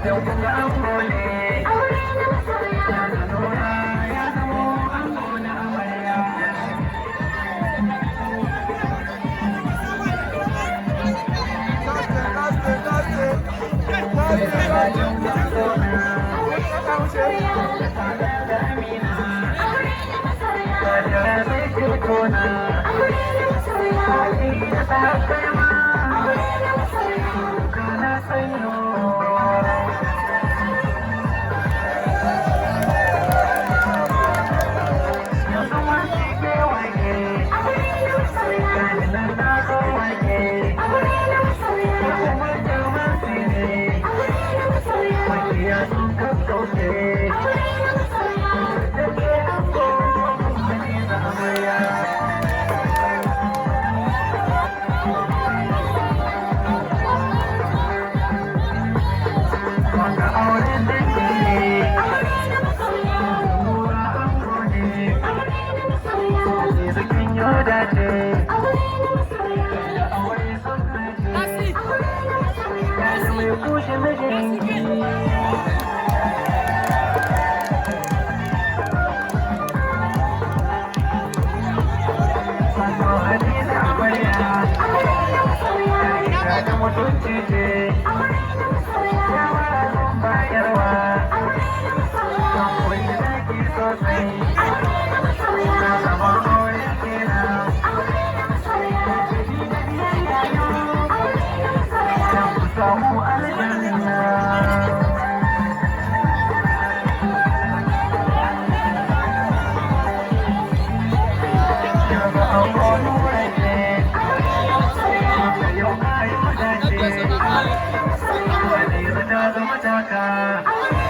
Yau kun ga ango ne. Aure na masoya. Yanzu Nura ya zamo ango na amarya. Aure na masoya. Da Amina. Aure na masoya. Kadara zai ceto na. Aure na masoya. Da sakai ma. Aure na masoya. Kana sanyo. Yanzu wani ke wake. Aure na masoya. Gani nan na zo wake. Aure na masoya. Kuma jamansi ne. Aure na masoya. Makiya sun kakkauce. Aure na masoya. Da ke ango. Hadiza amarya. Wanga auren dangi ne. Aure na masoya. Nura ango ne. Aure na masoya. Hadiza kin yo dace. Aure na masoya. Aure sun dace. Aure na masoya. Gani mai kushe mijinki. Sannu Hadiza amarya. Aure na masoya. Ga ta mutunci ce. Aure na masoya. Shawara zan bayarwa. Aure na masoya. Kan koyi zaki sosai. Aure na masoya. Na samu aure kenan. Aure na masoya. Ji da biyayya yau. Aure na masoya. Dan ku samu aljanna. Yanzu ango Nura ne. Aure na masoya. Yau ka yi dace. Aure na masoya. Hadiza ta zama taka. Aure